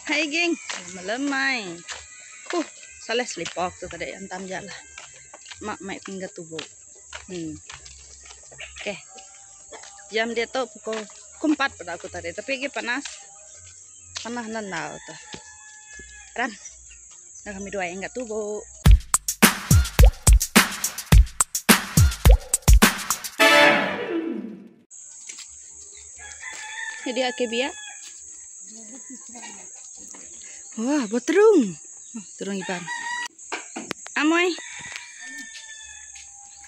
Hai geng, lemai. Huh, salah selipok tu tadi antam ja lah. Mak mai pingga tubuh. Okey. Jam dia tu pukul 4 pada aku tadi, tapi lagi panas. Panas nendal tu. Ram. Dah kami dua yang enggak tubuh. Jadi ake biak. Wah, berterung. Oh, terung iban. Amoy.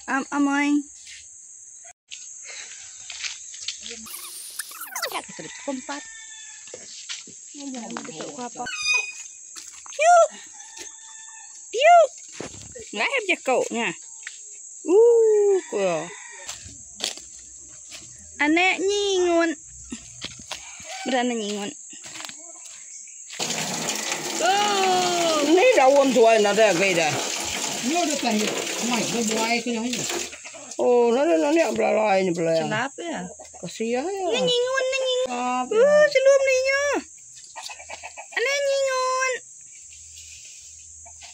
Am amoy. Kita di pukul 4. Apa? Yuk. Yuk. Ngai jago nya. Ko. Anak nyingun. Berani nyingun. Oh. Ni daun tuai nadai agi deh. Nyu deka nyu. Mai bebuai ke nyu. Oh, nadai nanya belalai ni belai. Celap ya. Kasihan ya. Ni nyingun, ni nyingun. Oh, celum ni nyu. Anak nyingun.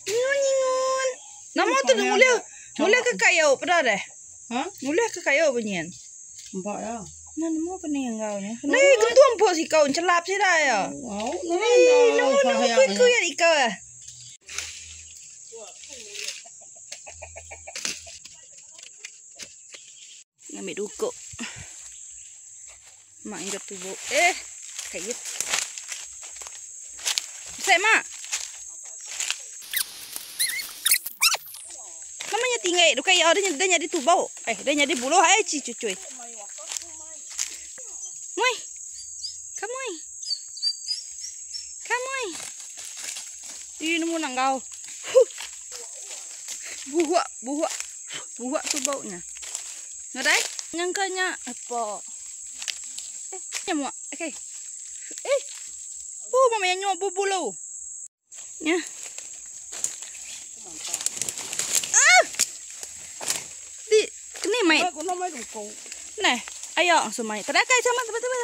Nyingun, nyingun. Nama tu mula mula ke kayu pada deh. Ha? Mula ke kayu bunyian. Empat ya. Nah, nemu apa ni yang kau ni? Ni gentu empuk si kau celap si dah ya. Wow, Ni nemu nemu kui kui yang ikau eh. Ngambil dukuk. Mak ingat tubuh. Kait. Saya mak. Namanya tinggi, dukai ya dia dia jadi tubuh. Dia jadi buluh eh ci cucuy. Moi. Kamoy. Kamoy. Ih, nemu nang kau. Buak, buak. Buak tu baunya. Ngadai? Nyangkanya apa? Nyamuk. Okey. Bu, mama yang nyuap bu bulu. Ya. Ah! Di, kini mai. Aku nak mai dukung. Nah, ayo langsung mai. Terakai sama teman-teman.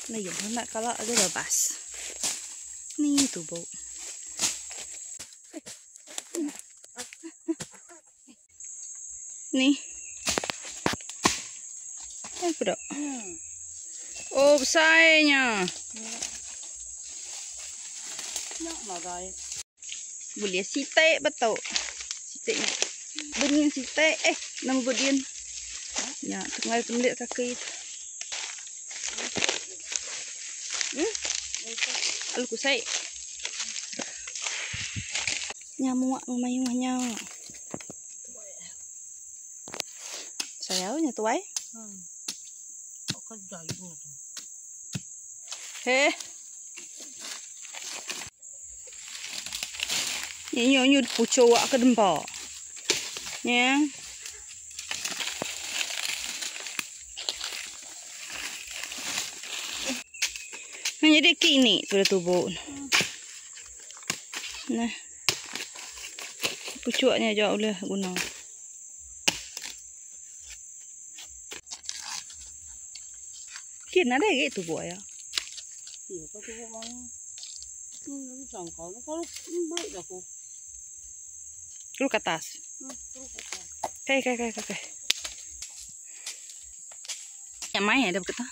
Nah, ya, nak kalau ada bebas. Ni tu bau. Ni. Apa dak? Oh, besarnya. Nak nadai. Boleh sitai betul. Sitai. Benin sitai. Nama bedin. Ya, tengah temlik kaki. Alu kusai. Nyamuk mayuhnya. Sayaunya tuai. Heh. Nyo nyo pucuk awak ke dempak. Ya. Nah, jadi kini sudah tubuh. Nah. Pucuknya jauh boleh guna. Kin ada ke tubuh ya? Ya, kau tubuh mana? Sangkau tu kalau balik dah aku. Lu ke atas. Kai kai kai kai. Yang main ada berkata.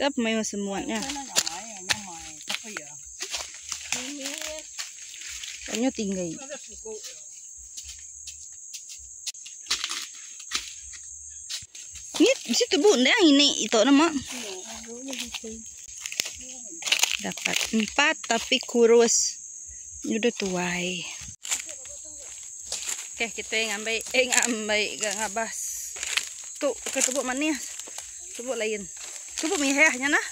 Dah main semuanya. Kayaknya tinggi. Ni situ bunda ini itu nama. Dapat 4 tapi kurus. Ini udah tuai. Oke, kita ngambil ngambil gak ngabas. Tuh, ke tubuk manis. Tubuk lain. Tubuk mihahnya nah.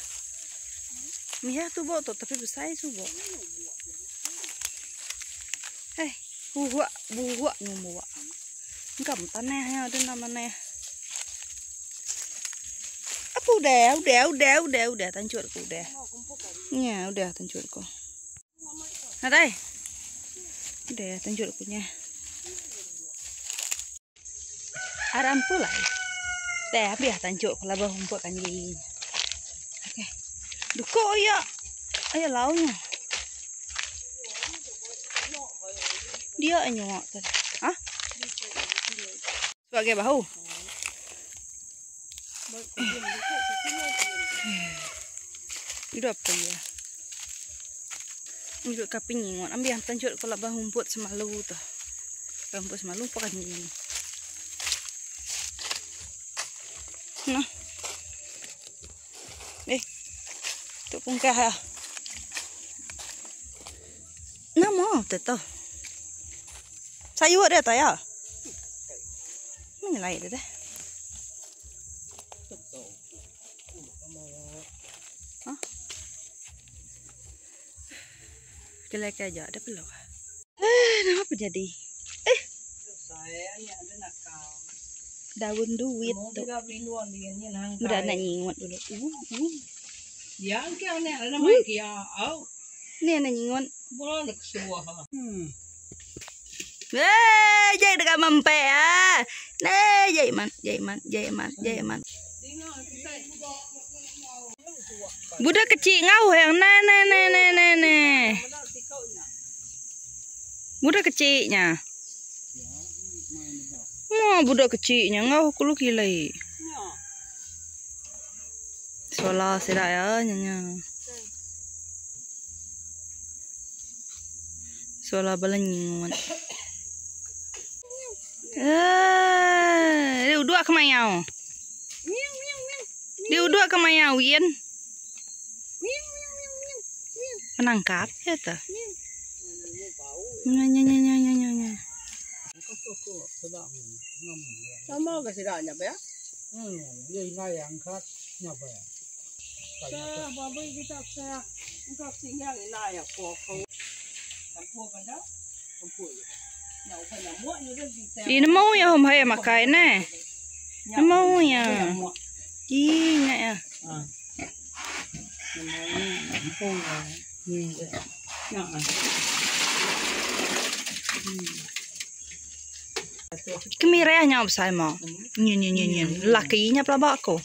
Mihah tubuk tuh tapi besar tubuk. Buak buak nyumuak. Enggak tanahnya ada namanya. Apa udah tancurku udah. Ya, udah tancurku. Nah, dai. Udah tancurkunya. Aram pulai. Teh habis tanjuk ko laba rumput kanji. Okey. Duko ya. Ayo launya. Dia nyuak tu. Ha? Sebagai bahu. Hidup apa ya? Hidup kapi nyingut. Ambil yang tanjuk ko laba rumput semalu tu. Rumput semalu apa kanji. Nah. Eh. Tu pungkah ya. Nama tu tu. Sayur dia tak ya? Menyelai dia deh. Hah? Jelek aja ada perlu. Eh, nama apa jadi? Eh. Daun duit tu. Budak nak nyingut dulu. Ya, kia ni ada nama kia. Au. Ni nak nyingut. Bola nak suah. Eh, jai dekat mempek ah. Ni jai man, jai man, jai man, jai man. Budak kecil ngau yang ne ne ne ne ne ne. Budak kecilnya. Wah, budak kecilnya ngau aku lu kilai. Sekolah sedak ya nya. Sekolah bala nyingut. Eh, dia duduk ke mayau. Dia duduk ke mayau, Win. Menangkap ya tu. Nya nya nya nya nya nya nya. Sama ke sedaknya ya? Ya ina yang kat nyapa ya. Saya babi kita saya engkau singgah ina ya ko ko. Campur kan dah? Campur. Ya, upan yang muat ni kan kita. Ini mau ya hom hai makai ne. Mau ya. Ih, nya ya. Ah. Campur. Ni. Ya. Kemireh nya besai ma. Nyen nyen nyen nyen. Lakinya pelabak aku.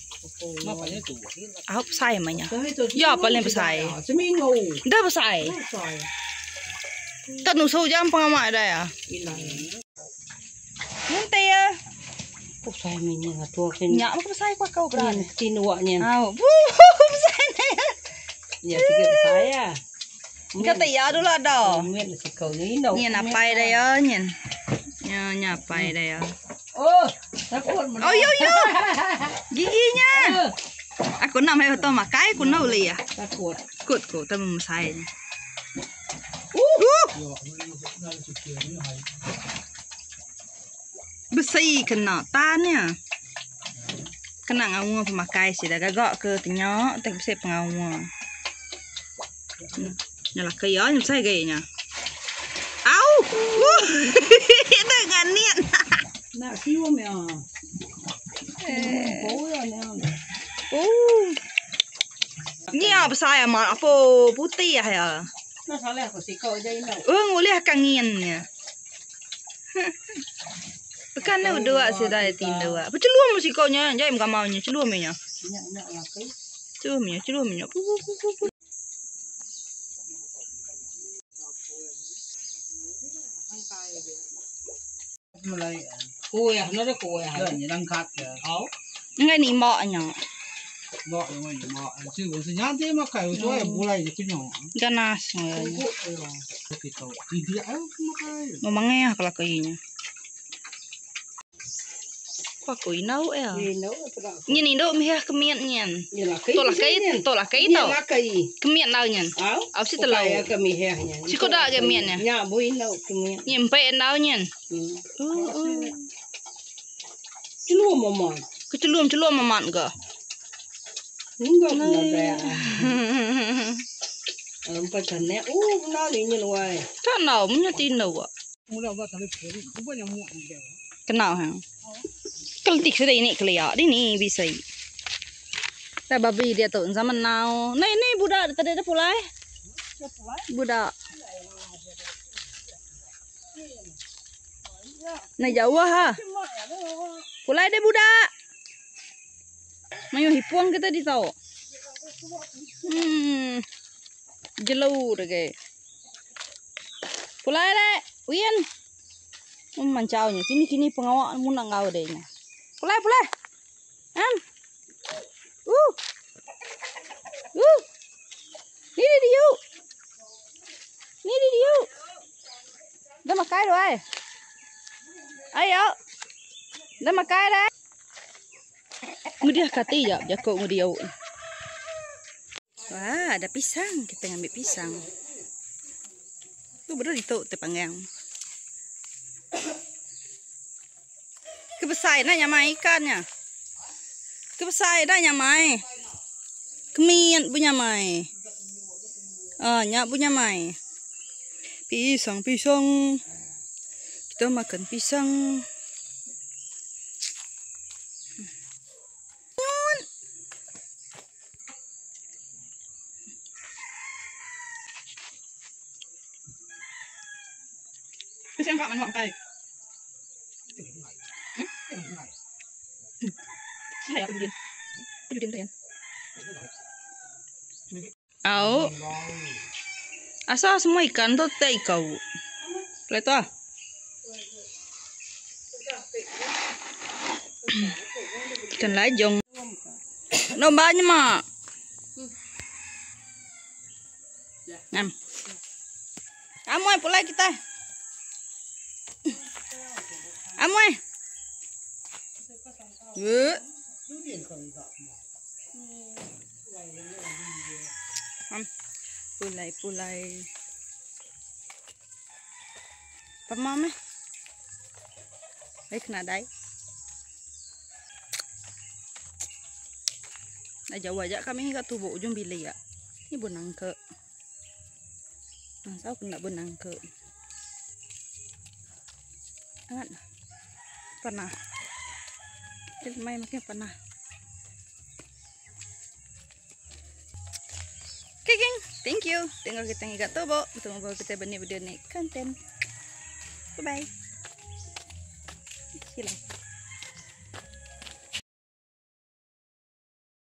Aku besai ma nya. Ya paling besai. Seminggu. Dah besai. Tak nusu jam pengamak dah ya. Nanti ya. Besai minyak tua kan. Nyak mah besai kuah kau berani. Tinuaknya. Au. Bu, besai ni. Ya tiga besai ya. Kata ya dulu ada. Ni sikau ni no. Nyen apa dah ya nyen. Nya nyapai dah ya. Oh, takut. Oh yo yo. Giginya. Aku nak mai betul makai aku nak beli ya. Takut. Kut ku tapi mesai. Besi kena tannya. Kena ngawa pemakai sih dah gagak ke tenyok tak besi pengawa. Nya lah kaya nya besai gayanya. Au. Dengan niat. Nak siu me ah. Eh. Oh. Ni apa saya mak apa putih ya. Nak salah aku sikau je ini. Oh, ngulih kanginnya. Bukan nak dua sudah tinda. Apa celua mesti kau nya, jai muka maunya celua nya. Nak nak laki. Celua nya, celua nya. Pu pu pu pu. Mulai. Kuih, nak ada kuih. Ya, ni langkat ya. Au. Ngai ni mak nya. Mak yang mana mak. Cik,我是娘的嘛，开我做也不来就不用。 Ganas. Kita tidak ayo makai. Memangnya kalau kayaknya. Kau aku inau ya. Ni nau apa nak? Nyen induk mih kemian nyen. Ni laki. Tolak kai, tolak kai Ni tau. laki. Kemian tau nyen. Au. Au si telau. Kaya kami hehnya. Si kau dak kemian nya. Nya bui nau kemian. Nyen pe tau nyen. Celua mama. Kecelum celum mamat ke. Enggak kena dah. Empat kena. Oh, kena ni nyen wai. Tak nau, punya tinau ah. Mula buat tali puri, bukan yang muat ni. Kenal ha. Keletik sudah ini keliak ini bisa. Tak babi dia tu zaman now. Ni ni budak tadi ada pulai. Budak. Nah jauh ha. Pulai deh budak. Mayuh hipung kita di tau. Jelu deh. Pulai deh. Win. Mancau nya. Kini kini pengawa mu nak ngau deh nya. Pulai pulai. Am. Ni dia diu. Ni dia diu. Dah makai dah ai. Ayo. Dah makai dah. Ngudiah kati jap jako ngudiau. Wah, ada pisang. Kita ngambil pisang. Tu baru ditu te panggang. Ke besai enda nyamai ikan nya. Ke besai enda nyamai. Kemit pun nyamai. Ah, nya pun nyamai. Pisang, pisang. Kita makan pisang. Pisang kak manuk kai. Au. Asal semua ikan tu tak ikau. Boleh tu ah. Ikan lajong. Domba nya mak. Ngam. Amoy pulai kita. Amoy. Ye. Pulai pulai. Pama meh. Baik nadai. Dah jauh aja kami kat tubuh ujung bilik ya. Ni benang ke. Masa aku nak benang ke. Angat. Panah. Kita main makin panah. Okay geng, thank you. Tengok kita ngikat tubuh. Bertemu baru kita benih video ni konten. Bye bye. Hilang.